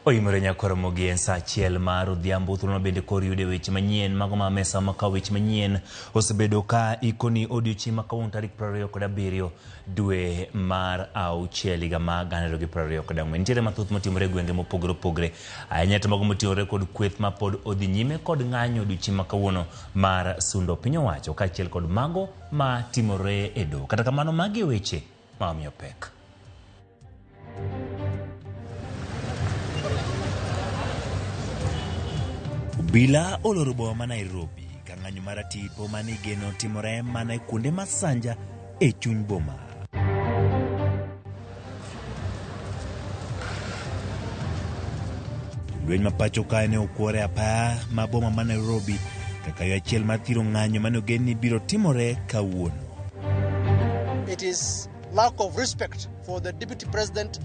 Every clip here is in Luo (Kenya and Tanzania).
Oimore nyakoromogi en saa achiel mar odhiambo. Thuolono bende koro yude weche manyien mago ma mesa makawo weche manyien osebedo ka ikoni odiochieng' ma kawuono tarik 27 dwe mar auchiel higa mar 2024. Nitiere mathoth motimore e gwenge mopogore opogore ahinya to mago moting'ore kod kweth ma pod odhi nyime kod ng'anyo odiochieng' ma kawuono mar sundo piny owacho kaachiel kod mago ma timore e doho. Kata kamano magi e weche ma omiyo pek. Obila oloro boma ma Nairobi ka ng'anyo mar tipo mane igeno timore mana e kuonde masanja e chuny boma. Lweny ma pacho kae ne okwore apaya ma boma ma Nairobi kaka yo achiel mar thiro ng'anyo mane ogen ni biro timore kawuono. It is lack of respect for the deputy president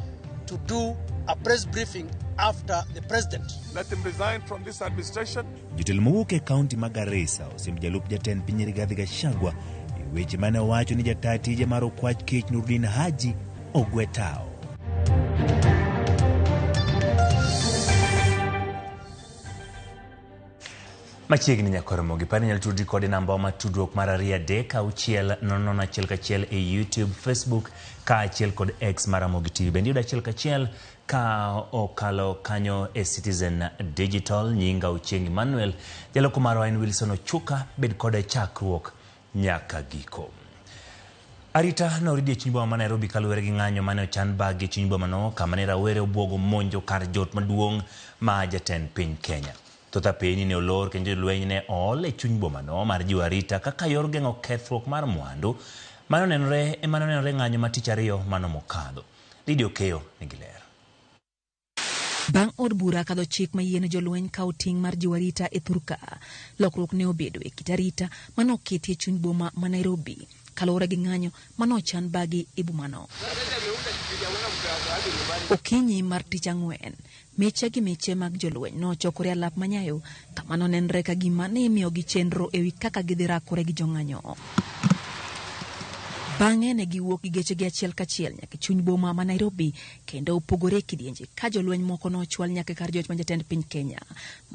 to do a press briefing after the president. Let him resign from this administration. Jotelo mowuok e kaunti ma Garissa osembo jalup jatend piny Rigathi Gachagua e weche mane owacho ni jata tije mar okwach kech Nurdin Haji ogwe tao. Machiegni nyakoromogi par inyalo tudri kode namba ma tudruok mar 236 00 11 e YouTube, Facebook kaachiel kod X mar Ramogi TV. Bende iyudo achiel kachiel ka okalo kanyo e Citizen Digital. Nyinga Ochieng Emmanuel, jaloko marwa en Wilson Ochuka, bed kode chakruok nyaka giko. Arita noridi e chuny boma ma Nairobi kaluwore gi ng'anyo mane ochan bagi e chuny bomano kama ne rawere obwogo monjo kar jot maduong' ma jatend piny Kenya. Thoth apeyni ne olor kendo jolweny ne ool e chuny bomano mar jiwo arita kaka yor geng'o kethruok mar mwandu mane onenore ng'anyo ma tich ariyo mano mokadho. Lydia Okeyo nigi ler. Bang' od bura kadho chik mayiene jolweny kawo ting' mar jiwo arita e thurka, lokruok ne obedo e kit arita mane oketi e chuny boma ma Nairobi kaluwore gi ng'anyo mane ochan bagi e bomano. Okinyi mar tich ang'wen, miche gi miche mag jolweny nochokore alap manyayo kama nonenre ka gima ne imiyogi chenro ewi kaka gidhi rakore gi jong'anyo. Bang'e ne giwuok gi gechegi achiel kachiel nyaka e chuny boma ma Nairobi kendo opogore e kidienje ka jolweny moko nochwal nyaka kar jot ma jatend piny Kenya.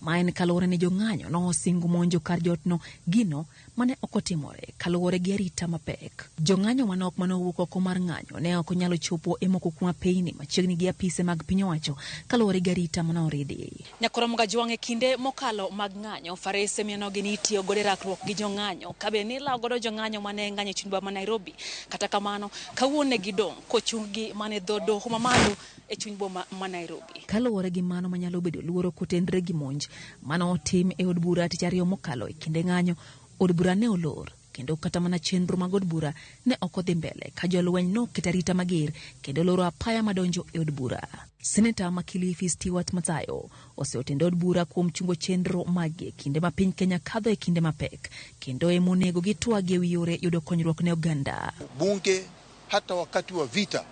Ma en kaluwore ni jong'anyo nosingo monjo kar jotno gino mane ok otimore kaluwore gi arita mapek. Jong'anyo manok mane owuok oko mar ng'anyo ne ok onyalo chopo e moko kuom apeyni machiegni gi apise mag piny owacho kaluwore gi arita mane oridi. Nyakoromo Gajwang' e kinde mokalo mag ng'anyo, farese mienogi ni itiyo godo e rakruok gi jong'anyo ka bende ni ilawo godo jong'anyo mane ng'anyo e chuny boma ma Nairobi. Kata kamano, kawuono ne gidong' kochung gi mana e dho doho mamalo e chuny boma ma Nairobi. Kaluwore gi mano manyalo bedo luoro kotenre gi monj mane otim e od bura tich ariyo mokalo e kinde ng'anyo, od bura ne olor kendo kata mana chenro mag od bura ne ok odhi mbele ka jolweny noketo arita mager kendo loro apaya madonjo e od bura. Seneta ma Kilifi Stewart Mathayo oseotendo od bura kuom chungo chenro mage e kinde ma piny Kenya kadho e kinde mapek kendo emonego gitwagi ewi yore yudo konyruok ne oganda. Bunge hata wakati wa vita,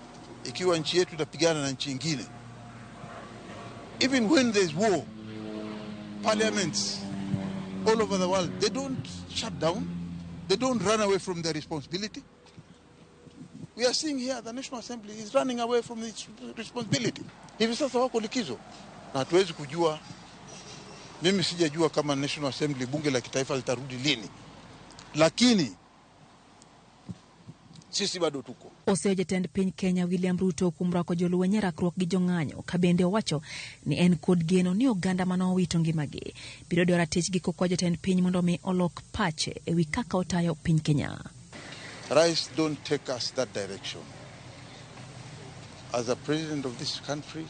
ikiwa nchi yetu itapigana na nchi ingine, even when there's war, parliaments all over the world, they don't shut down, they don't run away from their responsibility. We are seeing here the National Assembly is running away from its responsibility. Hivi sasa wako likizo na hatuwezi kujua, mimi sijajua kama National Assembly, bunge la kitaifa litarudi lini, lakini sisi bado tuko. Oseyo jatend piny Kenya William Ruto kuom rwako jolweny e rakruok gi jong'anyo ka bende owacho ni en kod geno ni oganda mane owito ngimagi biro dwaro ratichgi kokwa jatend piny mondo mi olok pache ewi kaka otayo piny Kenya. Rais, don't take us that direction. As a president of this country,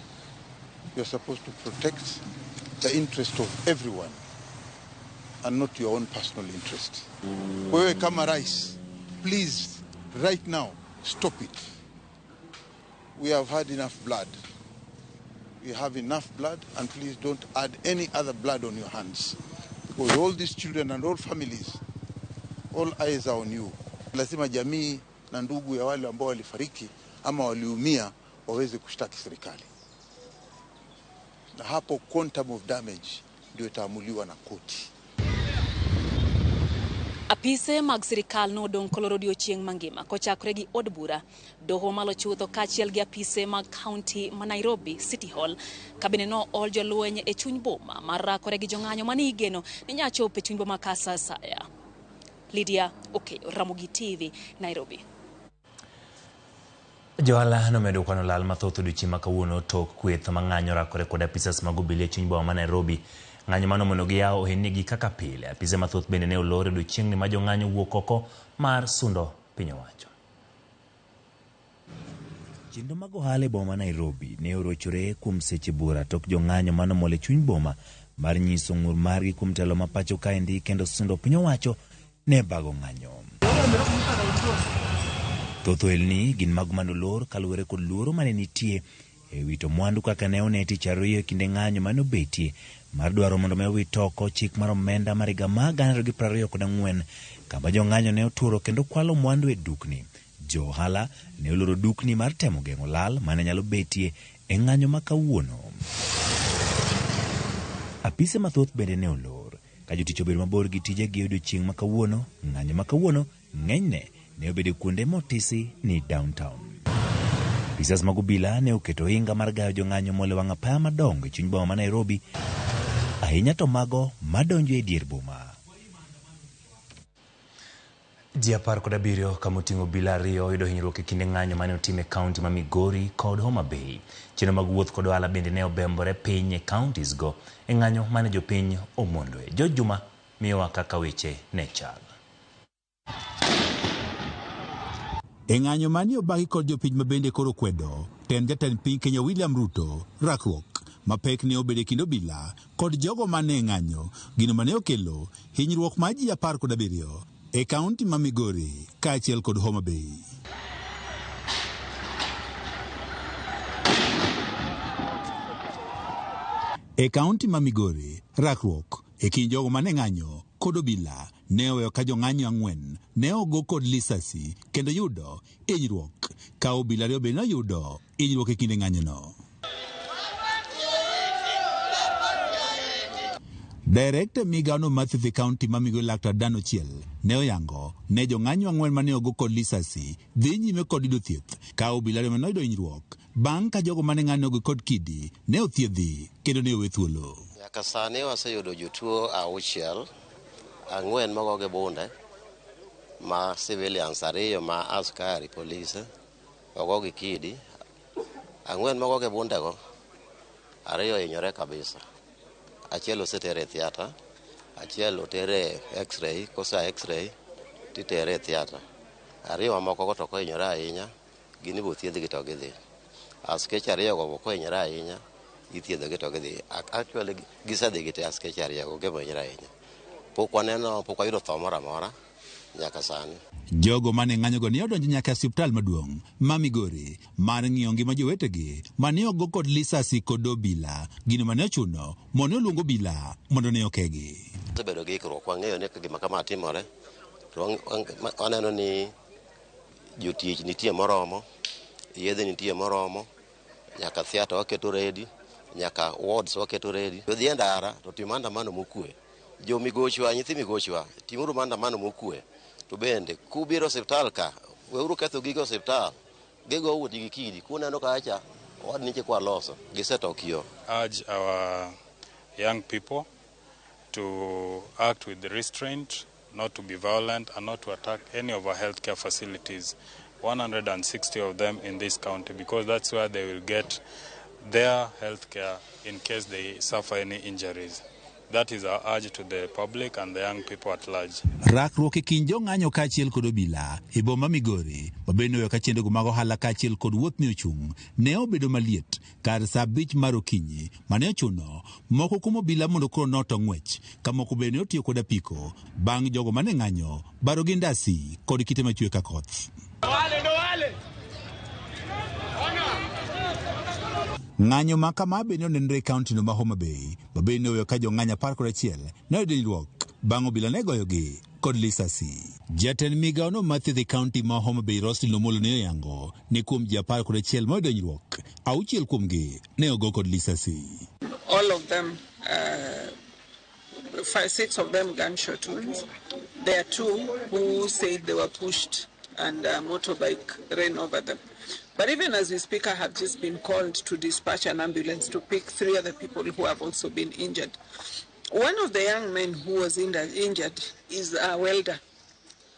you're supposed to protect the interest of everyone and not your own personal interest. Wewe kama rais, please, right now, stop it. We have had enough blood. We have enough blood, and please don't add any other blood on your hands. Because all these children and all families, all eyes are on you. Lazima jamii na ndugu ya wale ambao walifariki ama waliumia waweze kushtaki serikali, na hapo quantum of damage ndio itaamuliwa na koti. Apise mag sirikal nodong' koloro odiochieng' mangima kochakore gi od bura, doho malo chutho kaachiel gi apise mag kaunti ma Nairobi City Hall. Kabende no ol jolweny e chuny boma mar rakore gi jong'anyo mane igeno ni nyachopo e chuny boma ka sa asaya. Lydia Okeyo, Ramogi TV, Nairobi. Johala nomedo kwano lal mathoth odiochieng' ma kawuono tok kweth mang'anyo rakore kod apisas mag obila e chuny boma ma Nairobi. Ng'anyo mano mondo giyaw ohendnigi kaka pile. Apise mathoth bende ne olor e odiochieng'ni ma jong'anyo wuok oko mar sundo piny owacho. Chenro mag ohala e boma ma Nairobi ne orochore kuom seche buora tok jong'anyo manomol e chuny boma mar nyiso ng'ur margi kuom telo ma pacho kaendi kendo sundo piny owacho ne bago ng'anyo. Thoth ohelni gin mago manolor kaluwore kod luoro mane nitie e wito mwandu kaka ne one tich ariyo e kinde ng'anyo mane obetie mar dwaro mondo mi owit oko chik mar omenda mar higa mar 2024 kama jong'anyo ne oturo kendo kwalo mwandu e dukni. Jo ohala ne oloro dukni mar temo geng'o lal mane nyalo betie e ng'anyo ma kawuono. Apise mathoth bende ne olor ka jotich obedo mabor gi tijegi e odiochieng' ma kawuono. Ng'anyo ma kawuono ng'enyne ne obedo kuonde motisi ni downtown. Apisas mag obila ne oketo ohinga mar gayo jong'anyo mole wang' apaya madongo e chuny boma ma Nairobi, ahinya to mago madonjo e dier boma. Ji 17 kama oting'o obila 2 oyudo hinyruok e kinde ng'anyo mane otim e kaunti ma Migori kod Homa Bay. Chenro mag wuoth kod ohala bende ne obembore piny e counties go e ng'anyo mane jopiny omondoe. George Juma miyowa kaka weche ne chal. E ng'anyo mane obagi kod jopiny ma bende koro kwedo tend jatend piny Kenya William Ruto, rakruok mapek ne obedo e kind obila kod jogo mane ng'anyo, gino mane okelo hinyruok mar ji 17 e kaunti ma Migori kaachiel kod Homa Bay. E kaunti ma Migori, rakruok e kind jogo mane ng'anyo kod obila ne oweyo ka jong'anyo 4 ne ogo kod lisasi kendo yudo hinyruok, ka obila 2 bende noyudo hinyruok e kinde ng'anyono. Direkta migawono mar thieth e kaunti ma Migori Laktar Dan Ochiel ne oyango ne jong'anyo 4 mane ogo kod lisasi dhi nyime kod yudo thieth, ka obila 2 mane oyudo hinyruok bang' ka jogo mane ng'anyo kod kidi ne othiedhi kendo ne owe thuolo. Nyaka sani waseyudo jotuo 6, 4 mogo gi bunde ma civilians, 2 ma askari polise ogo gi kidi, 4 mogo gi bundego, 2 ohinyore kabisa. Achiel osetere e theatre, achiel otere e x-ray, kosa x-ray titere e theatre. 2 mamoko go to ok ohinyore ahinya, gin ibo thiedhgi to gidhi. Askeche 2 go ok ohinyore ahinya, ithiedhogi to gidhi. Actually gisedhi gi te askeche 2 go, onge mohinyore ahinya. Pok waneno, pok wayudo tho moro amora nyaka sani. Jogo mane ng'anyogo ne odonjo nyaka e osiptal maduong' ma Migori mar ng'iyo ngima jowetegi mane ogo kod lisasi kod obila, gino mane ochuno mondo oluong obila mondo ne okegi. Osebedo gi ikruok, wang'eyo ni gima kama timore, to waneno ni jotich nitie moromo, yedhe nitie moromo, nyaka theatre waketo ready, nyaka wards waketo ready. Jodhi e ndara to timo maandamano mokwe. Jo Migochwa, nyithi Migochwa, timuru maandamano mokwe. To bende kubiro osiptal ka, weuru ketho gige osiptal, gigo wuoth gi kidi, kuneno kacha wad niche kwa loso, gisetok yo. Urge our young people to act with restraint, not to be violent and not to attack any of our healthcare facilities, 160 of them in this county, because that's where they will get their healthcare in case they suffer any injuries. That is our urge to the public and the young people at large. Rakruok e kind jong'anyo kaachiel kod obila e boma Migori, mabende oweyo ka chenrogo mag ohala kaachiel kod wuoth ne ochung', ne obedo maliet kar sa 5 mar okinyi mane ochuno moko kuom obila mondo koro noto ng'wech, ka moko bende ne otiyo kod apiko bang' jogo mane ng'anyo baro gi ndasi kod kite machwe ka koth. Ng'anyo ma kama bende onenore e kaunti no ma Homa Bay, ma bende oweyo ka jong'anyo 11 ne oyudo hinyruok bang' obila ne goyogi kod lisasi. Jatend migawo no mar thieth e kaunti ma Homa Bay Roslyn Omolo ne oyango ni kuom ji 11 moyudo hinyruok, 6 kuomgi ne ogo kod lisasi. All of them, 5, 6 of them gunshot wounds. There are 2 who said they were pushed and a motorbike ran over them. But even as we speak, I have just been called to dispatch an ambulance to pick 3 other people who have also been injured. One of the young men who was injured is a welder.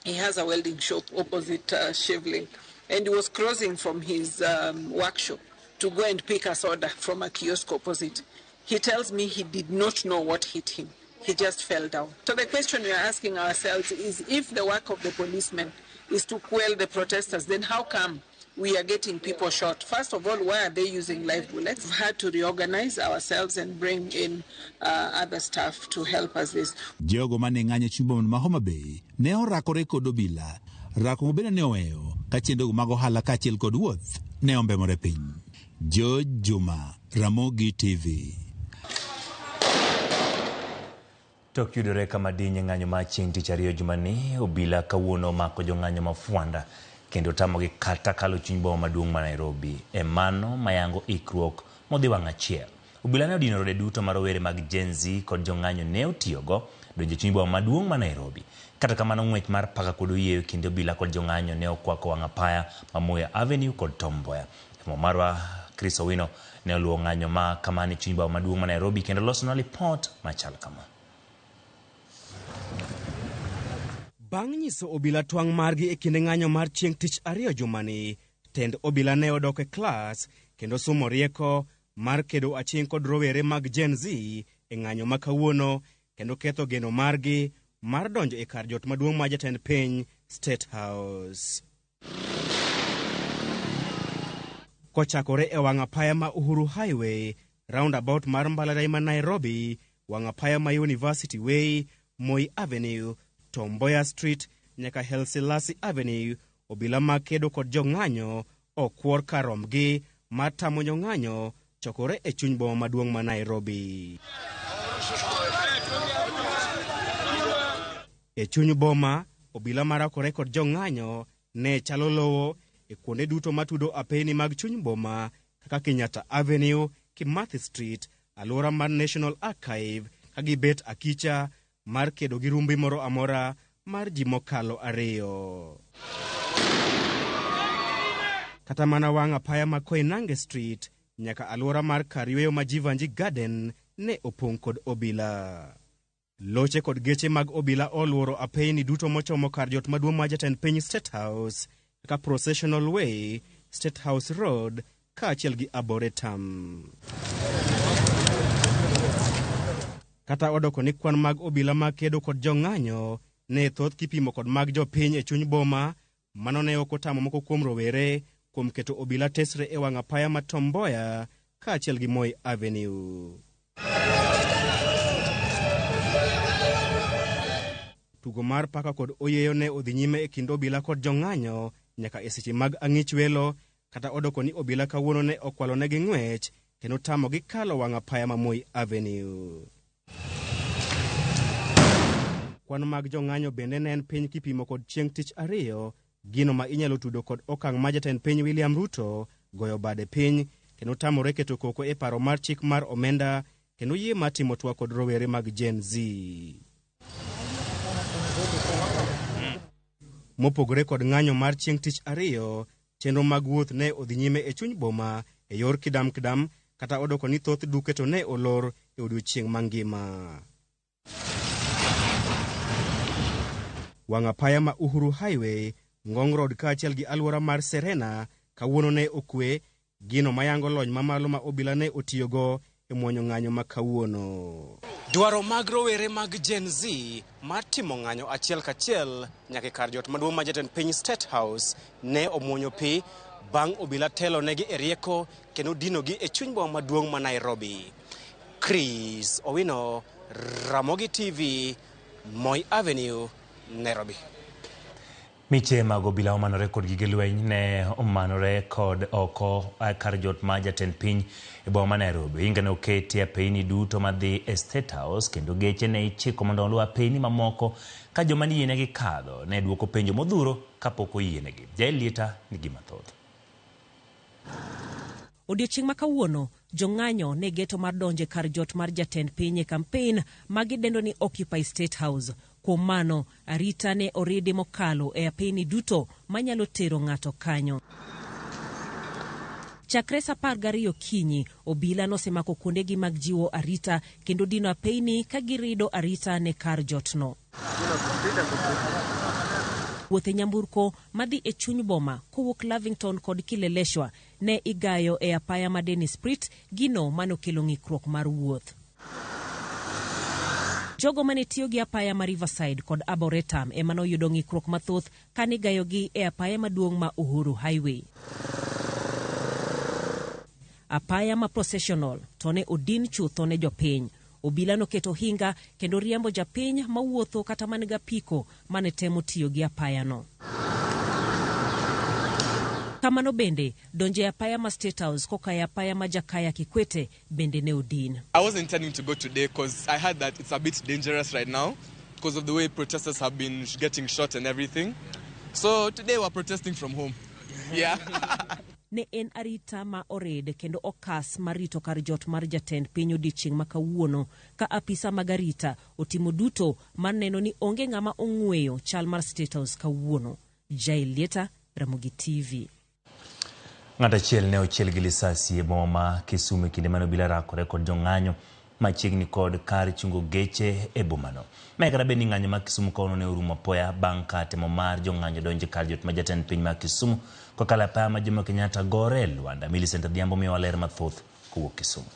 He has a welding shop opposite Shivling, and he was crossing from his workshop to go and pick a soda from a kiosk opposite. He tells me he did not know what hit him. He just fell down. So the question we are asking ourselves is, if the work of the policemen is to quell the protesters, then how come we are getting people shot? First of all, why are they using live bullets? We've had to reorganize ourselves and bring in other staff to help us this. Jogo mane ng'anyo chuny boma ma Homa Bay ne orakore kod obila. Rako bende ne oweyo ka chenro mag ohala kaachiel kod wuoth ne ombemore piny. George Juma, Ramogi TV. Tok yudore kama diny ng'anyo ma chieng' tich ariyo jumani, obila kawuono omako jong'anyo ma Fwanda kendo otamogi kata kalo chuny boma maduong' ma Nairobi. E mano mayango ikruok modhi wang' achiel. Obila ne odino rode duto ma rowere mag Gen Z kod jong'anyo ne otiyogo donjo e chuny boma maduong' ma Nairobi. Kata kamano ng'wech mar paka kod oyieyo kinde obila kod jong'anyo ne okwako wang' apaya ma Moi Avenue kod Tom Mboya. Marwa Chris Owino ne oluwo ng'anyo ma kamano e chuny boma maduong' ma Nairobi kendo losonwa lipot machal kama. Bang' nyiso obila twang' margi e kinde ng'anyo mar chieng' tich ariyo jumani, tend obila ne odok e klas kendo somo rieko mar kedo aching' kod rowere mag Gen Z e ng'anyo ma kawuono kendo ketho geno margi mar donjo e kar jot maduong' ma jatend piny State House. Kochakore e wang' apaya ma Uhuru Highway, roundabout mar Mbalariany ma Nairobi, wang' apaya ma University Way, Moi Avenue, Tom Mboya Street nyaka Helsilasi Avenue, obila mag kedo kod jong'anyo okwor karomgi mar tamo jong'anyo chokore e chuny boma maduong' ma Nairobi. E chuny boma, obila marakore kod jong'anyo ne chalo lowo e kuonde duto matudo apeni mag chuny boma kaka Kenyatta Avenue, Kimathi Street, alwora mar National Archive, ka gibet akicha mar kedo gi rumbi moro amora mar ji mokalo 2. Kata mana wang' apaya ma Koinange Street nyaka alwora mar kar yweyo ma Jivanji Garden ne opong' kod obila. Loche kod geche mag obila oluoro apeyni duto mochomo kar jot maduong' ma jatend piny State House kaka Processional Way, State House Road kaachiel gi Arboretum. Kata odoko ni kwan mag obila mag kedo kod jong'anyo ne thoth kipimo kod mag jopiny e chuny boma, mano ne ok otamo moko kuom rowere kuom keto obila tesre e wang' apaya ma Tom Mboya kaachiel gi Moi Avenue. Tugo mar paka kod oyeyo ne odhi nyime e kind obila kod jong'anyo nyaka e seche mag ang'ich welo, kata odoko ni obila kawuono ne okwalonegi ng'wech kendo tamogi kalo wang' apaya ma Moi Avenue. Kwan mag jong'anyo bende ne en piny kipimo kod chieng' tich ariyo, gino ma inyalo tudo kod okang' ma jatend piny William Ruto goyo bade piny kendo tamore keto koko e paro mar chik mar omenda kendo yie mar timo twak kod rowere mag Gen Z. Mopogore kod ng'anyo mar chieng' tich ariyo, chenro mag wuoth ne odhi nyime e chuny boma e yor kidam kidam, kata odoko ni thoth duke to ne olor e odiechieng' mangima. Wang' apaya ma Uhuru Highway, Ngong Road kaachiel gi alwora mar Serena kawuono ne okwe, gino mayango lony mamalo ma obila ne otiyogo e muonyo ng'anyo ma kawuono. Dwaro mag rowere mag Gen Z mar timo ng'anyo achiel kachiel nyaka e kar jot maduong' ma jatend piny State House ne omuonyo pi bang' obila telo negi e rieko kendo dinogi e chuny boma maduong' ma Nairobi. Chris Owino, Ramogi TV, Moi Avenue, Nairobi. Miche mag obila omanore kod gige lweny ne omanore kod oko kar jot ma jatend piny e boma ma Nairobi. Ohinga ne oketi e apeyni duto madhi e State House kendo geche ne ichiko mondo oluw apeyni mamoko ka joma niyienegi kadho ne duoko penjo modhuro kapok oyienegi. Jael Lieta nigi mathoth. Odiechieng' ma kawuono, jong'anyo ne geto mar donjo e kar jot mar jatend piny e kampen ma gidendo ni Occupy State House. Kuom mano, arita ne oridi mokalo e apeyni duto manyalo tero ng'ato kanyo. Chakre saa 12 okinyi, obila nosemako kuondegi mag jiwo arita kendo dino apeyni ka girido arita ne kar jotno. Wuoth e nyamburko madhi e chuny boma kowuok Lavington kod Kileleshwa ne igayo e apaya ma Dennis Pritt, gino manokelo ng'ikruok mar wuoth. Jogo mane tiyo gi apaya ma Riverside kod Arboretum ema noyudo ng'ikruok mathoth kane igayogi e apaya maduong' ma Uhuru Highway. Apaya ma Processional to ne odin chutho ne jopiny. Obila noketo ohinga kendo riembo japiny mawuotho kata man gi apiko mane temo tiyo gi apayano. Kamano bende, donjo e apaya ma State House koka e apaya ma Jakaya Kikwete bende ne odin. I was intending to go today because I heard that it's a bit dangerous right now because of the way protesters have been getting shot and everything. So today we're protesting from home. Yeah. Ne en arita ma orid kendo okas mar rito kar jot mar jatend piny odiechieng' ma kawuono ka apisa mag arita otimo duto mar neno ni onge ng'ama ong'weyo chal mar State House kawuono. Jael Lieta, Ramogi TV. Ng'ato achiel ne ochiel gi lisasi e boma ma Kisumu e kinde mane obila rakore kod jong'anyo machiegni kod kar chungo geche e bomano. Mae kata bed ni ng'anyo ma Kisumu kawuono ne orumo apoya bang' ka temo mar jong'anyo donjo e kar jot ma jatend piny ma Kisumu kokalo e apaya ma Jomo Kenyatta gore e Lwanda. Millicent Adhiambo miyowa ler mathoth kowuok Kisumu.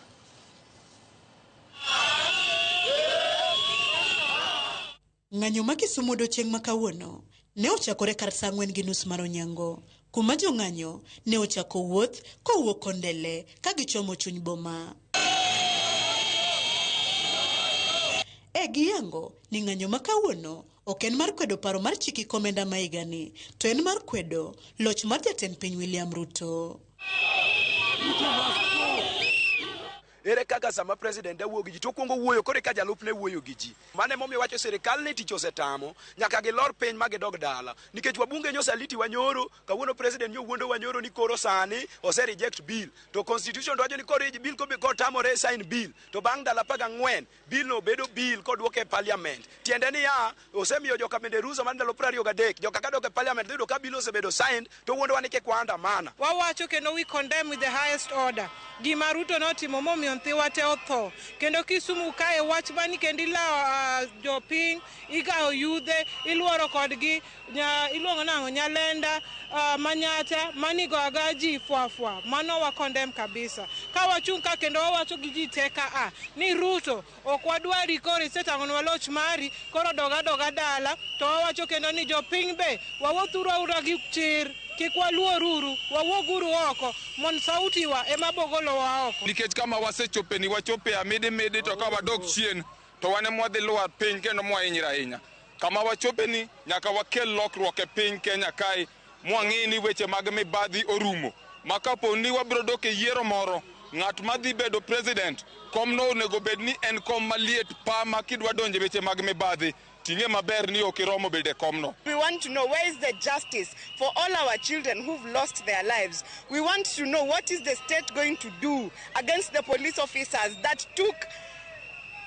Ng'anyo ma Kisumu odiochieng' ma kawuono ne ochakore kar saa 4:30 mar onyango, kuma jong'anyo ne ochako wuoth kowuok Kondele ka gichomo chuny boma. E giyango ni ng'anyo ma kawuono ok en mar kwedo paro mar chiki komenda ma higani, to en mar kwedo loch mar jatend piny William Ruto. Ere kaka sama president wuoyo gi ji to okwongo wuoyo koro eka jalupne wuoyo gi ji. Mano emomiyo wacho sirikal ni tich osetamo, nyaka gilor piny ma gidog dala. Nikech wabunge nyosa liti wanyoro, kawuono president nyo wuondo wanyoro ni koro sani ose reject bill. To constitution wacho ni koro bill kotamore sign bill, to bang' ndalo 14 bill no bedo bill koduoke e parliament. Tiende niya, osemiyo joka bende rusa mar ndalo 23, joka kadok e parliament dhiyudo ka bill osebedo signed, to wuondowa ni kik waandamana. Wawacho kendo we condemn with the highest order gima Ruto notimo momiyo nyithiwa te otho. Kendo Kisumu kae wach mani kendo ilawo jopiny, igawo yudhe, iluoro kodgi, iluongo nang'o Nyalenda, Manyata, mani go aga ji fwafwa. Mano wa condemn kabisa. Ka wachung' ka kendo wawacho gi ji te ka a ni Ruto ok wadwari koro isetang'onwa loch mari, koro doga doga dala. To wawacho kendo ni jopiny be wawuothuru aura gi chir, kik waluoruru, wawuoguru oko mondo sauti wa ema bogolowa oko. Nikech kama wasechope ni wachope amidi midi, to ka wadok chien to wan ema wadhi lwar piny kendo mwahinyre ahinya. Kama wachope ni nyaka wakel lokruok e piny Kenya kae, mwang'i ni weche mag mibadhi orumo. Ma kapo ni wabiro dok e yiero moro, ng'at madhi bedo president, komno onego bed ni en kom maliet pa ma kidwa donjo e weche mag mibadhi, ting'e maber ni ok iromo bedo e komno. We want to know where is the justice for all our children who've lost their lives. We want to know what is the state going to do against the police officers that took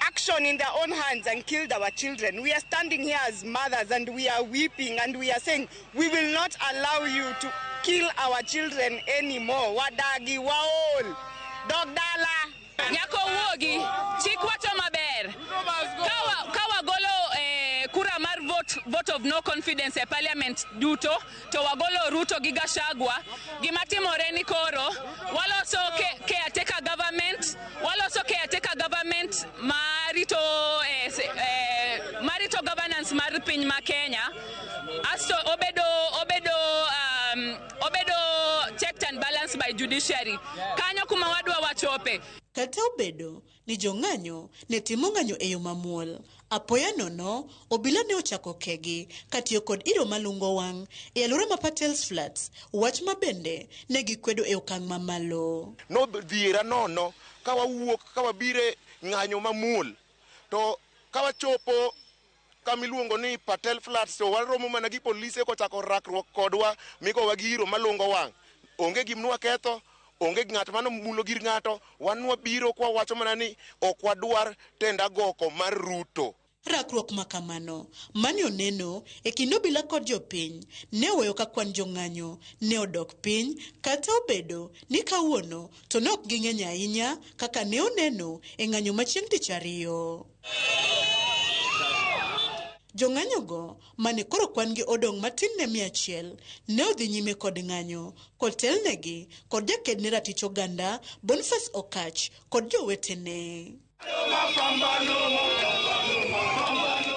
action in their own hands and killed our children. We are standing here as mothers and we are weeping and we are saying we will not allow you to kill our children anymore. Wadagi waol. Dog dala. Nyako wuogi, chik wacho maber. Ka wagolo kura mar vote of no confidence e parliament duto, to wagolo Ruto gi Gachagua, gima timore ni koro waloso caretaker government, waloso caretaker government marito governance mar piny ma Kenya. Asto obedo checked and balanced by judiciary. Kanyo kuma wadwa wachope. Kata obedo ni jong'anyo ne timo ng'anyo e yo mamuol, apoya nono obila ne ochako kegi katiyo kod iro malungo wang' e alwora ma Patels Flats, wach ma bende ne gikwedo e okang' mamalo. Nodhiera nono ka wawuok ka wabire ng'anyo mamuol, to ka wachopo kama iluongo ni Patel Flats to waromo mana gi polise kochako rakruok kodwa migowa gi iro malungo wang'. Onge gima nwaketho, onge ng'at mano mulo gir ng'ato, wan wabiro kwa wacho mana ni ok wadwar tend agoko mar Ruto. Rakruok ma kamano mane oneno e kind obila kod jopiny ne oweyo ka kwan jong'anyo ne odok piny kata obedo ni kawuono to ne ok ging'eny ahinya kaka ne oneno e ng'anyo ma chieng' tich ariyo. Jong'anyogo mane koro kwan gi odong' matin ne 100 ne odhi nyime kod ng'anyo kotelnegi kod jaked ne ratich oganda Boniface Okach kod jowetene.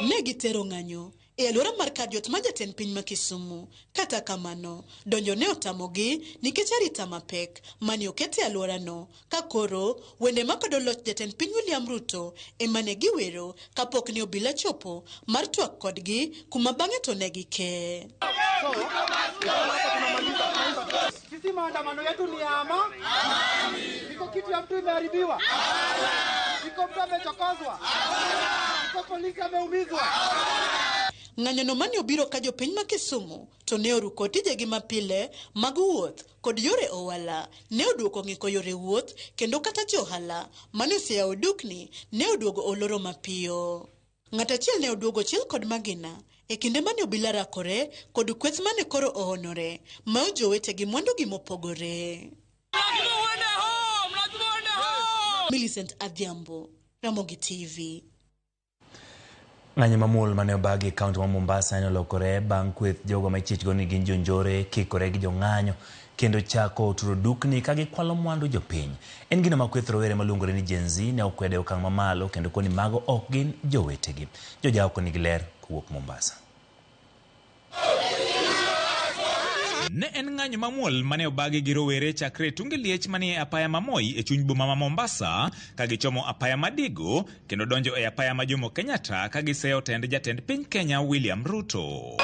Ne gitero ng'anyo e alwora mar kar jot mar jatend piny ma Kisumu. Kata kamano, donjo ne otamogi nikech arita mapek mane oket e alworano ka koro wende makwedo loch jatend piny William Ruto ema ne giwero kapok ne obila chopo mar twak kodgi kuma bang'e to ne gike. Sisi maandamano yetu ni ya amani. Iko kitu ya mtu imeharibiwa? Iko mtu amechokozwa? Iko polisi ameumizwa? Ng'anyono mane obiro ka jopiny ma Kisumu to ne oruko tijegi mapile mag wuoth kod yore ohala ne oduoko ng'iko yore wuoth kendo kata johala mane oseyawo dukni ne oduogo oloro mapiyo. Ng'at achiel ne oduogo chiel kod magina e kinde mane obila rakore kod kweth mane koro ohonore ma ojowetegi mwandugi mopogore. Millicent Adhiambo, Ramogi TV. Ng'anyo mamuol mane obagi e kaunti ma Mombasa ne olokore bang' kweth jogo ma ichichgo ni gin jonjore kikore gi jong'anyo kendo chako turo dukni ka gikwalo mwandu jopiny. En gino ma kweth rowere maluongore ni Gen Z ne okwedo e okang' mamalo kendo koni mago ok gin jowetegi. Jojaoko nigi ler kowuok Mombasa. Ne en ng'anyo mamuol mane obagi gi rowere chakre tunge liech manie apaya ma Moi e chuny boma ma Mombasa ka gichomo apaya ma Digo kendo donjo e apaya ma Jomo Kenyatta ka giseyo tend jatend piny Kenya William Ruto.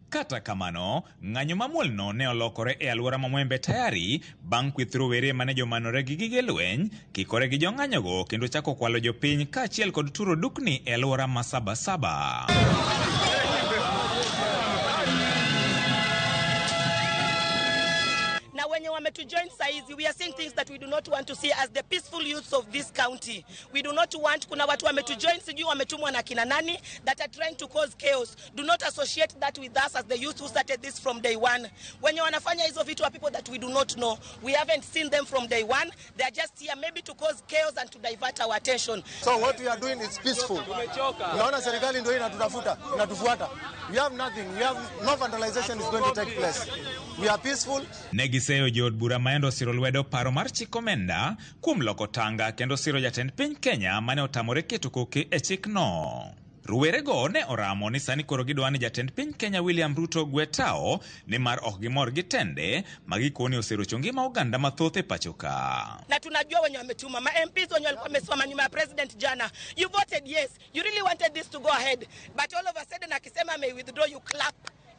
Kata kamano, ng'anyo mamuolno ne olokore e alwora ma Mwembe Tayari bang' kweth rowere mane jomanore gi gige lweny kikore gi jong'anyogo kendo chako kwalo jopiny kaachiel kod turo dukni e alwora ma Sabasaba. Na wenye wametujoin saizi, we are seeing things that we do not want to see as the peaceful youths of this county. We do not want, kuna watu wametujoin sijui wametumwa na kina nani that are trying to cause chaos. Do not associate that with us as the youth who started this from day one. Wenye wanafanya hizo vitu are people that we do not know. We haven't seen them from day one. They are just here maybe to cause chaos and to divert our attention. So what we are doing is peaceful. Unaona serikali ndio inatutafuta, inatufuata. We have nothing. We have no vandalization is going to take place. We are peaceful. Ne giseyo jood bura maendo siro lwedo paro mar chik omenda kuom loko tanga kendo siro jatend piny Kenya mane otamore keto koke e chikno. Rowerego ne oramo ni sani koro gidwa ni jatend piny Kenya William Ruto gwe tao nimar ok gimor gi tende ma gikone oserocho ngima oganda mathoth e pacho ka. Na tunajua wenye wametuma ma MPs wenye walikuwa wamesimama nyuma ya president jana. You voted yes, you really wanted this to go ahead, but all of a sudden akisema ame withdraw you clap.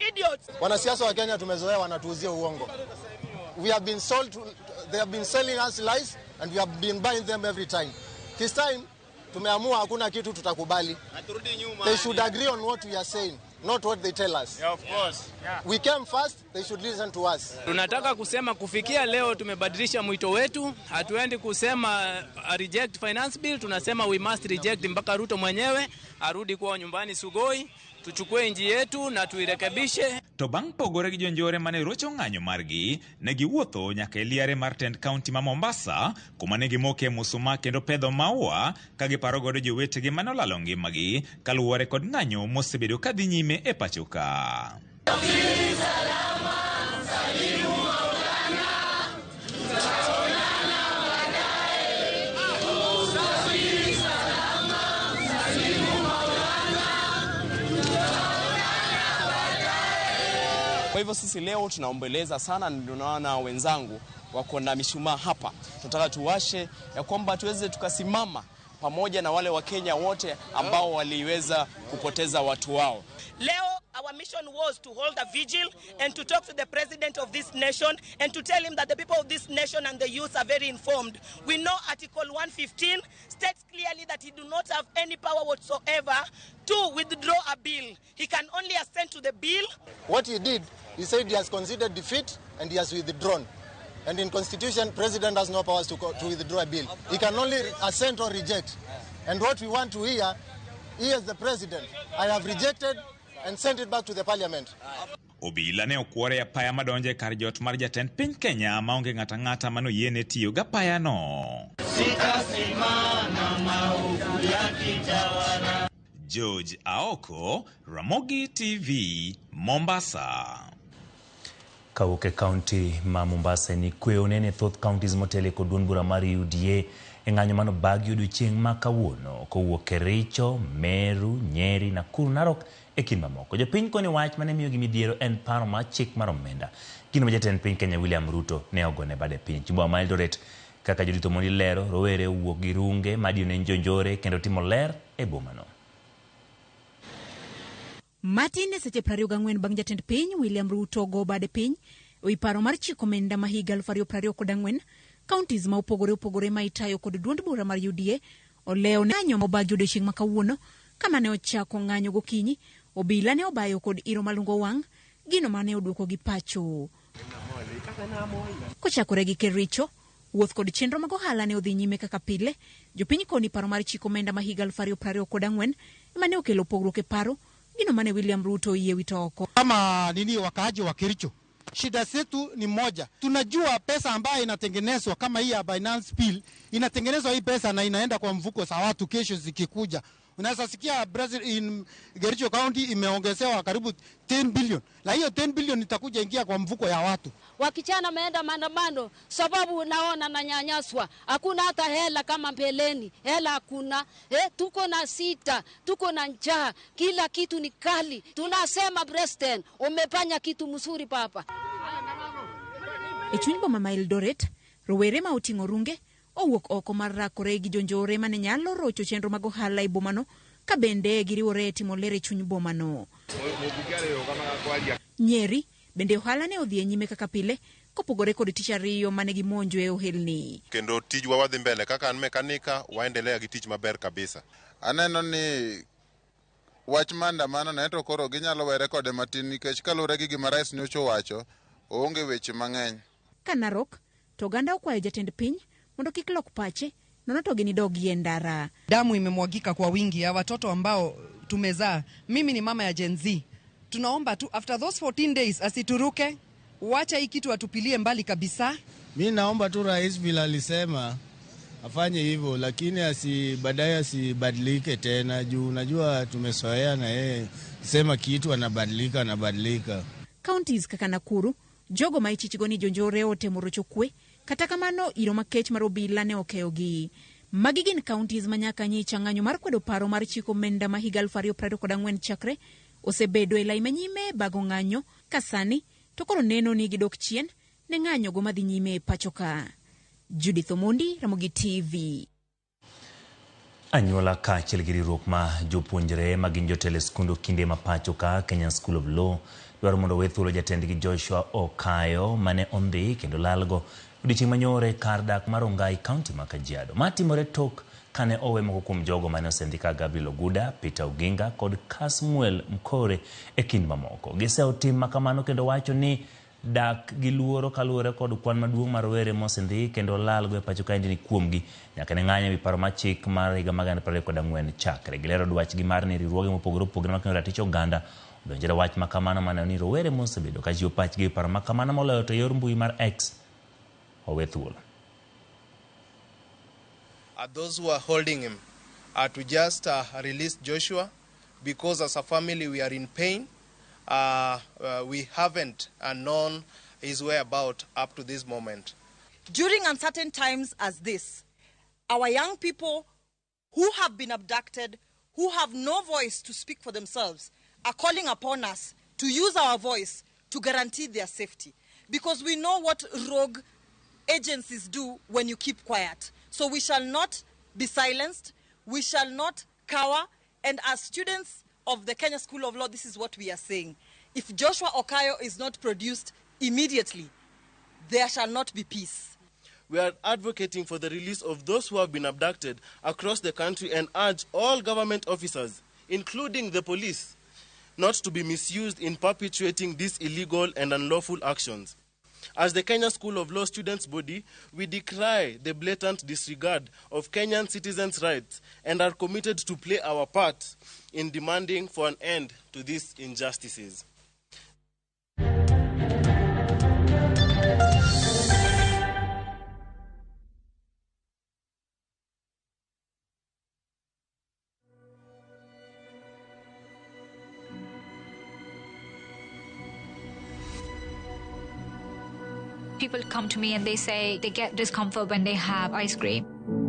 Idiots. Wanasiasa wa Kenya tumezoea wanatuuzia uongo. We have been sold to, they have been selling us lies and we have been buying them every time. This time tumeamua hakuna kitu tutakubali. They should agree on what we are saying, not what they tell us. Yeah, of course. Yeah. We came first, they should listen to us. Tunataka kusema kufikia leo tumebadilisha mwito wetu. Hatuendi kusema reject finance bill, tunasema we must reject mpaka Ruto mwenyewe arudi kwao nyumbani Sugoi. Tuchukue nchi yetu na tuirekebishe. To bang' pogore gi jonjore mane rocho ng'anyo margi, ne giwuotho nyaka e liare mar tend kaunti ma Mombasa, kuma ne gimoke musuma kendo pedho maua ka giparo godo jowetegi mane olalo ngimagi kaluwore kod ng'anyo mosebedo kadhi nyime e pacho ka. Kwa hivyo sisi leo tunaombeleza sana, ndio naona wenzangu wako na mishumaa hapa. Tunataka tuwashe ya kwamba tuweze tukasimama pamoja na wale wa Kenya wote ambao waliweza kupoteza watu wao. Leo our mission was to hold a vigil and to talk to the president of this nation and to tell him that the people of this nation and the youth are very informed. We know Article 115 states clearly that he do not have any power whatsoever to withdraw a bill. He can only assent to the bill. What he did, he said he has considered defeat and he has withdrawn. And in Constitution, president has no powers to withdraw a bill. He can only assent or reject. And what we want to hear, he is the president. I have rejected and sent it back to the parliament. Obila ne okwore apaya madonjo e kar jot mar jatend piny Kenya maonge ng'ato ang'ata manoyiene tiyo gi apayano. George Aoko, Ramogi TV, Mombasa. Kawuok e kaunti ma Mombasa ni kwe onene thoth counties motelo kod duond bura mar UDA e ng'anyo mano bagi odiochieng' ma kawuono kowuok Kericho, Meru, Nyeri, Nakuru, Narok e kind mamoko. Jopiny koni wach mane miyogi midhiero en paro mar chik mar omenda. Gino ma jatend piny Kenya William Ruto ne ogone bade piny. Boma ma Eldoret kaka Judith Omondi lero, rowere owuok gi runge madino ne jonjore kendo timo ler e bomano. Matin e seche 24 bang' jatend piny William Ruto go bade piny ewi paro mar chiko omenda ma higa 2024, counties ma opogore opogore ma itayo kod duond bura mar UDA olewo ng'anyo mobagi odiochieng' ma kawuono kama ne ochako ng'anyo gokinyi, obila ne obayo kod iro malungo wang' gino mane oduoko gi pacho. Kochakore gi Kericho, wuoth kod chenro mag ohala ne odhi nyime kaka pile. Jopiny koni paro mar chiko omenda ma higa 2024 ema ne okelo pogruok e paro gino mane William Ruto oyie wito oko. Kama nini wakaaji wa Kericho, shida zetu ni moja. Tunajua pesa ambayo inatengenezwa kama hii ya Binance Bill, inatengenezwa hii pesa na inaenda kwa mfuko za watu kesho zikikuja. Unaweza sikia Brazil in Kericho County imeongezewa karibu 10 billion. Na hiyo 10 billion itakuja ingia kwa mfuko ya watu. Wakichana meenda maandamano sababu naona nanyanyaswa. Hakuna hata hela kama mbeleni. Hela hakuna. Tuko na sita, tuko na njaa, kila kitu ni kali. Tunasema President, umefanya kitu mzuri papa. E chuny boma ma Eldoret, rowere ma oting'o runge owuok oko mar rakore gi jonjore mane nyalo rocho chenro mag ohala e bomano ka bende giriwore e timo ler e chuny bomano. Nyeri bende ohala ne odhi e nyime kaka pile kopogore kod tich ariyo mane gimonjo e ohelni. Kendo tijwa wadhi mbele kaka an mekanika waendelea gi tich maber kabisa. Aneno ni wach maandamano ne to koro ginyalo were kode matin nikech kaluwore gi gima rais nyocha owacho oonge weche mang'eny. Ka Narok to oganda okwayo jatend piny mondo kik lok pache nono to ginidogie e ndara. Damu imemwagika kwa wingi ya watoto ambao tumezaa. Mimi ni mama ya Gen Z. Tunaomba tu after those 14 days asituruke, wacha hii kitu atupilie mbali kabisa. Mimi naomba tu rais vile alisema afanye hivyo, lakini baadaye asibadilike tena juu unajua tumesoea na yeye sema kitu anabadilika. Counties kaka Nakuru, jogo ma ichichgo ni jonjore otemo rocho kwe, kata kamano iro makech mar obila ne okeyogi. Magi gin counties ma nyaka nyicha ng'anyo mar kwedo paro mar chiko omenda ma higa 2024 chakre osebedo e lai manyime bago ng'anyo ka sani to koro neno ni gidok chien ne ng'anyo go madhi nyime e pacho ka. Judith Omondi, Ramogi TV. Anyuola kaachiel gi riwruok ma jopuonjre ma gin jotelo e skund okinde ma pacho ka Kenya School of Law dwaro mondo owe thuolo jatendgi Joshua Okayo mane ondhi kendo lalgo odiochieng' manyoro e kar dak mar Rongai, kaunti ma Kajiado. Ma timore tok kane owe moko kuom jogo mane osendhi ka Gabriel Oguda, Peter Oginga kod Kasmuel Mkore e kind mamoko. Gisewo tim makamano kendo wacho ni dak gi luoro kaluwore kod kwan maduong' mar rowere mosendhi kendo lalgo e pacho kaendi ni kuomgi nyaka ne ng'anyo ewi paro mar chik mar higa mar 2024 chakre. Gilero dwachgi mar ni riwruoge mopogore opogore makedo ratich oganda odonjre wach makamano maneno ni rowere mosebedo ka chiwo pachgi ewi paro makamano moloyo to yor mbui mar X owe thuolo. Those who are holding him to just release Joshua, because as a family we are in pain. We haven't known his whereabouts up to this moment. During uncertain times as this, our young people who have been abducted, who have no voice to speak for themselves, are calling upon us to use our voice to guarantee their safety. Because we know what rogue agencies do when you keep quiet. So we shall not be silenced, we shall not cower, and as students of the Kenya School of Law, this is what we are saying. If Joshua Okayo is not produced immediately, there shall not be peace. We are advocating for the release of those who have been abducted across the country and urge all government officers, including the police, not to be misused in perpetuating these illegal and unlawful actions. As the Kenya School of Law Students Body, we decry the blatant disregard of Kenyan citizens' rights and are committed to play our part in demanding for an end to these injustices. People come to me and they say they get discomfort when they have ice cream.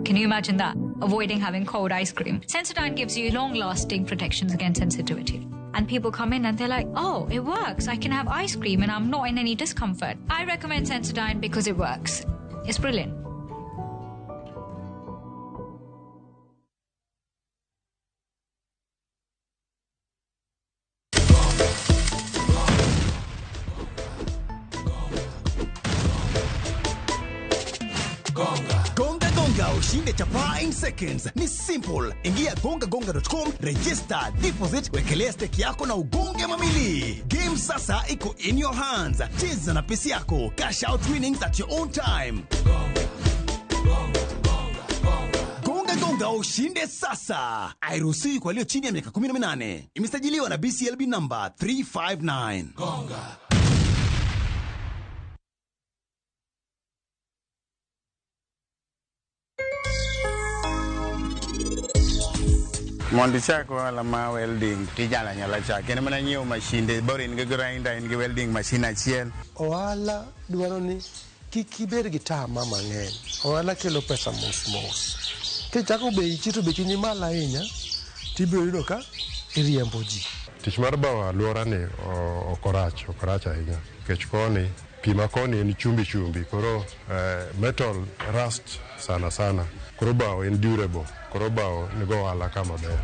Can you imagine that? Avoiding having cold ice cream. Sensodyne gives you long-lasting protections against sensitivity. And people come in and they're like, oh, it works. I can have ice cream and I'm not in any discomfort. I recommend Sensodyne because it works. It's brilliant. Gonga Gonga ushinde chapaa in seconds. Ni simple. Ingia gongagonga.com, register, deposit, wekelea stake yako na ugonge mamili. Game sasa iko in your hands. Cheza na pesi yako. Cash out winnings at your own time. Gonga Gonga ushinde sasa. Hairuhusiwi kwa walio chini ya miaka 18. Imesajiliwa na BCLB number 359. Gonga. Mondo ichak ohala mar welding tinyalo anyala chake en mana nyiewo mashinde bora in gi grinder in gi welding machine achiel. Ohala dwaro ni kik ibed gi tama mang'eny. Ohala kelo pesa mos mos. Kichako bechi to bechi ni malo ahinya, tibiro yudo ka iriembo ji. Tich mar bao alwora ni ok orach ahinya nikech koni pi ma koni en chumbi chumbi koro metal rust sana sana koro bao en durable koro bao nigo ohala ka maber.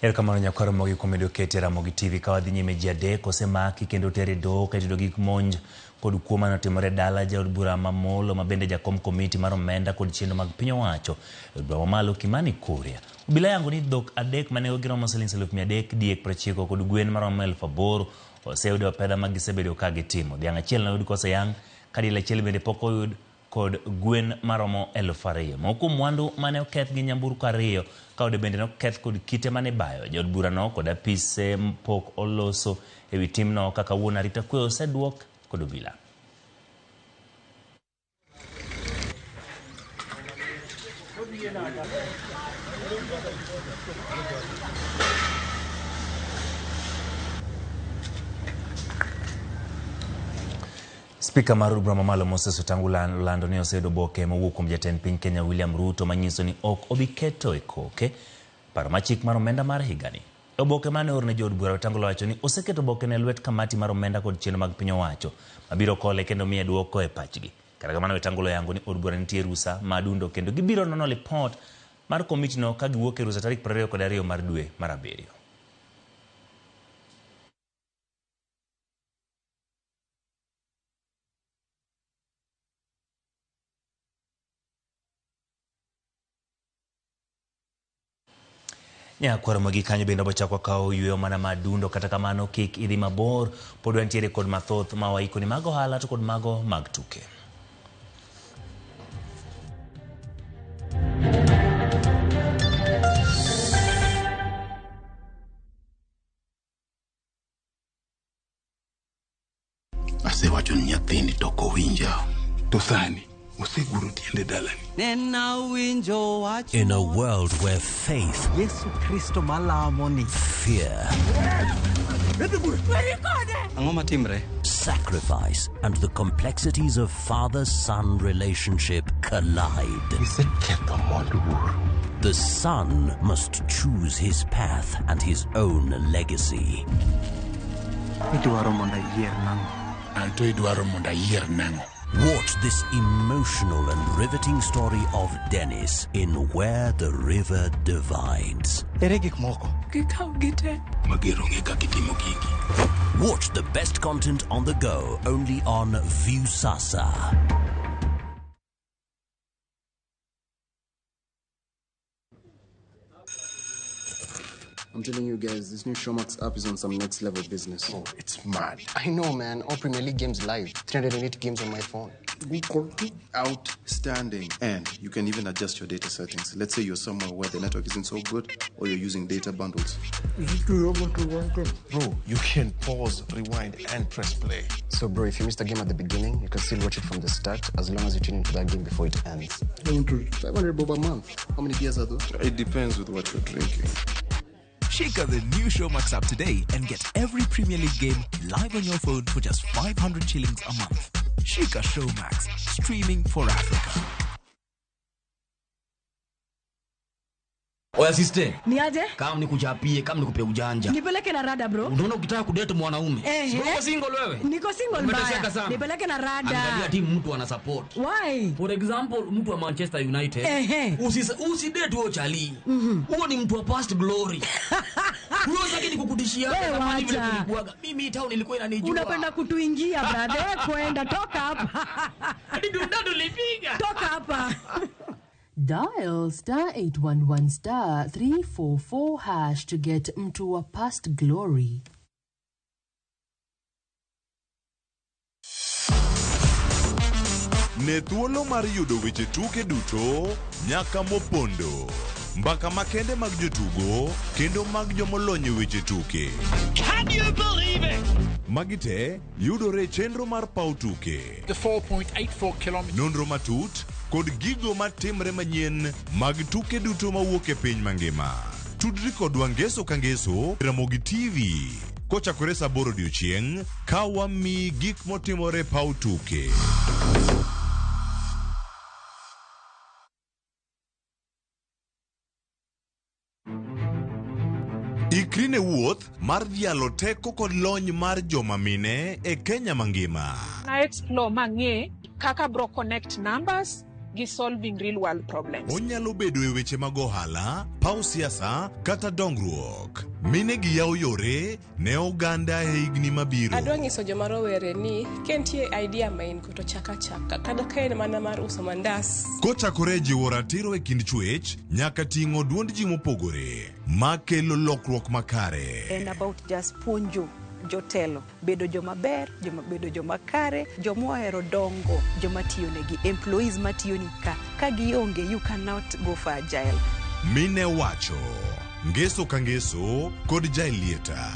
Erokamano nyakwar Ramogi kuom medo kete e Ramogi TV ka wadhi nyime ji adek osemaki kendo oter e doho ka itudo gik monj kod kuo mane otimore dala jaod bura ma Molo ma bende jakom komiti mar omenda kod chenro mag piny owacho e od bura mamalo Kimani Kuria. Obila yango ni dhok adek ma nengogi romo siling 300,000, diek 90 kod gwen maromo 8,000 oseyudo apedha ma gisebedo ka gitimo. Dhiang' achiel noyud koseyang' ka diel achiel bende pok oyud kod gwen maromo 2,000. Moko kuom mwandu mane oketh gi nyamburko ariyo ka ode bende noketh kod kite mane bayo. Jaod burano kod apise pok oloso ewi timno kaka wuon arita kwe oseduok kod obila. Spika mar od bura mamalo Moses Wetang'ula olando ni oseyudo oboke mowuok kuom jatend piny Kenya William Ruto manyiso ni ok obi keto e koke paro ma chik mar omenda mar higani. Oboke mane oorne jood bura Wetang'ula wacho ni oseketo oboke ne lwet kamati mar omenda kod chenro mag piny owacho mabiro kole kendo miye duoko e pachgi. Kata kamano Wetang'ula oyango ni od bura nitie rusa madundo kendo gibiro nono lipot mar komitino ka giwuok e rusa tarik 22 mar dwe mar abiriyo. Nyakwar Ramogi kanyo bende wachako kawo yweyo mana madundo kata kamano kik idhi mabor pod wantiere kod mathoth ma waiko ni mag ohala to kod mago mag tuke. Asewacho ni nyathini to ok owinja. To sani oseguro tiende dalani. In a world where faith, Yesu Kristo malamo ni fear, Ang'o matimre? sacrifice, and the complexities of father-son relationship collide. The son must choose his path and his own legacy. Idwaro mondo ayier nang'o? Anto idwaro mondo ayier nang'o? Watch this emotional and riveting story of Dennis in Where the River Divides. Ere gik moko? Gikaw gite. Mager onge kaka itimo gigi. Watch the best content on the go only on Viusasa. I'm telling you guys, this new Showmax app is on some next level business. Oh, it's mad. I know, man. All Premier League games live. 308 games on my phone. Outstanding. And you can even adjust your data settings. Let's say you're somewhere where the network isn't so good or you're using data bundles. Bro, you can pause, rewind, and press play. So, bro, if you missed a game at the beginning, you can still watch it from the start as long as you tune into that game before it ends. 500 bob a month. How many beers are those? It depends with what you're drinking. Shake out the new Showmax app today and get every Premier League game live on your phone for just 500 shillings a month. Shika Showmax, streaming for Africa. Oya sister, Ni aje? Kam nikuchapie, kam nikupe ujanja. Nipeleke na rada bro. Unaona ukitaka kudate mwanaume. Eh, Si uko single wewe? Niko single Umeteseka mbaya. sana. Nipeleke na Angalia rada. timu mtu ana support. Why? For example, mtu wa Manchester United. Ehe. Usidate huo chali. Huo ni mtu wa past glory. Huo zake ni kukutishia Wewe zamani vile wacha. kulikuwaga. Mimi town ilikuwa inanijua. Unapenda kutuingia brother, kwenda toka hapa. Hadi tulipiga. Toka hapa. Dial star 811 star 344 hash to get Mtu wa Past Glory. Ne thuolo mar yudo weche tuke duto nyaka mopondo. Mbaka makende mag jotugo kendo mag jomolony e weche tuke. Can you believe it? Magi te yudore e chenro mar paw tuke. The 4.84 kilometers. Nonro matut kod gigo matimre manyien mag tuke duto mawuok e piny mangima. Tudri kodwa ngeso ka ngeso Ramogi TV kochakore saa 8 odiochieng' ka wamiyi gik motimore e paw tuke. Ikri ne wuoth mar dhialo teko kod lony mar joma mine e Kenya mangima. Na explore mang'e kaka bro connect numbers gi solving real world problems. Onyalo bedo e weche mag ohala, paw siasa kata dongruok. Mine gi yawo yore ne oganda e higni mabiro. Adwa nyiso joma rowere ni ka nitie idea ma in go to chak achaka kata ka en mana mar uso mandas. Kochakore e jiwo ratiro e kind chwech nyaka ting'o duond ji mopogore makelo lokruok makare. En about just puonjo jotelo bedo joma ber, joma bedo joma kare, joma ohero dongo, joma tiyo negi, employees matiyo ni ka. Ka gionge, you cannot go for agile. Mine wacho ngeso ka ngeso kod Jaelieta.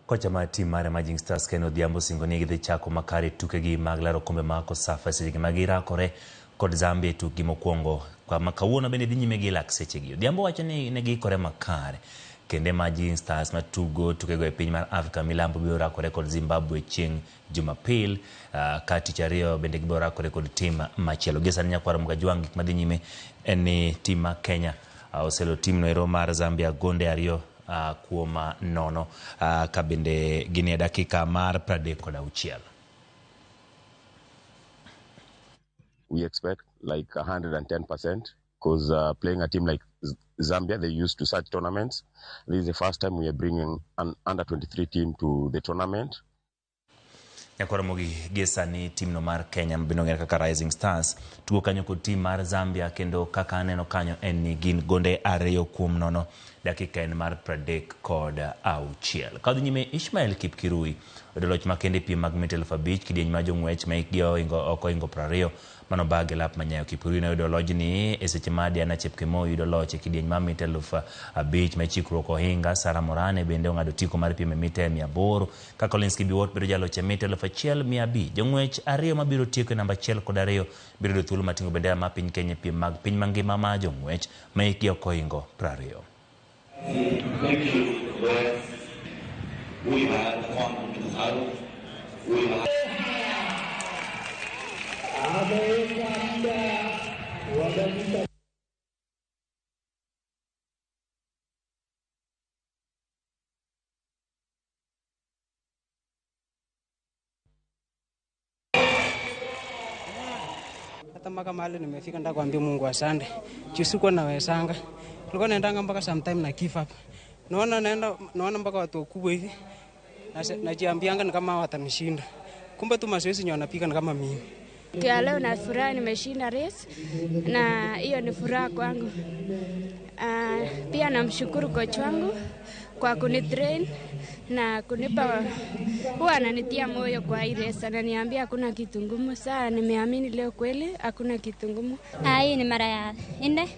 Kocha mar tim mar Emerging Stars Ken Odhiambo singo ni gidhi chako makare tukegi mag laro kombe mag Kosafa seche ma girakore kod Zambia e tukgi mokwongo. Kama kawuono bende dhi nyime gi lak sechegi. Odhiambo wacho ni ne giikore makare kendo Emerging Stars matugo tukego e piny mar Afrika Milambo biro rakore kod Zimbabwe chieng' Jumapil, ka tich ariyo bende gibiro rakore kod tim machielo. Gi sani nyakwar Mgajwang' gik madhi nyime en ni tim mar Kenya oselo tim noero mar Zambia gonde 2 kuom 0, ka bende gin e dakika mar 36. We expect like 110% because playing a team like Zambia, they used to such tournaments. This is the first time we are bringing an under-23 team to the tournament. Nyakwar Ramogi, gie sani timno mar Kenya mabende ong'ere kaka Rising Stars tugo kanyo kod tim mar Zambia kendo kaka aneno kanyo en ni gin gonde 2 kuom 0, dakika en mar 36. Ka dhi nyime, Ishmael Kipkirui oyudo loch makende e piem mag mita 5000 kidieny mar jong'wech ma hikgi ok ohingo 20 mano bag e lap manyayo. Kipkirui noyudo lojni e seche ma Diana Chepkemoi yudo loch e kidieny mar mita 5000 ma chikruok ohinga. Sara Morane bende ong'ado otiko mar piem e mita 800 ka Collins Kibiwot bedo jaloch e mita 1500. Jong'wech 2 mabiro tieko e namba 1 kod 2 biro yudo thuolo mar ting'o bendera mar piny Kenya e piem mag piny mangima mar jong'wech ma hikgi ok ohingo 20. We had Ameweka muda wa dakika Hata mpaka mahali nimefika nataka kuambia Mungu asante. Juu sikuwa nawezanga. Nilikuwa naendanga mpaka sometime na give up. Naona naenda naona mpaka watu wakubwa hivi. Najiambianga ni kama watanishinda. Kumbe tu mazoezi nyo wanapiga ni kama mimi. Kwa leo na furaha nimeshinda race na hiyo ni furaha kwangu. Pia namshukuru coach wangu kwa kunitrain na kunipa, huwa ananitia moyo kwa hii race, ananiambia hakuna kitu ngumu. Saa nimeamini leo kweli hakuna kitu ngumu. Hii ni mara ya 4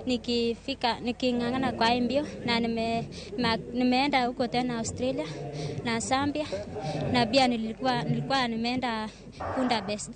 nikifika niking'ang'ana kwa hii mbio na nimeenda huko tena Australia na Zambia na pia nilikuwa nimeenda Budapest.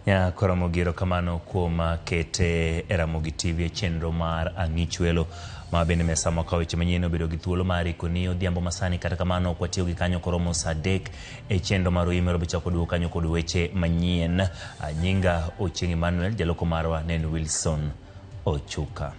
Ya Ramogi erokamano kuom kete e Ramogi TV e chenro mar Ang'ich Welo ma bende mesa ma kawo weche manyien obedo gi thuolo mar ikoni odhiambo masani. Kata kamano ok watiyo gi kanyo koromo saa 3 e chenro mar Oimero bichako duogo kanyo kod weche manyien. Nyinga Ochieng' Emmanuel, jaloko marwa ne en Wilson Ochuka.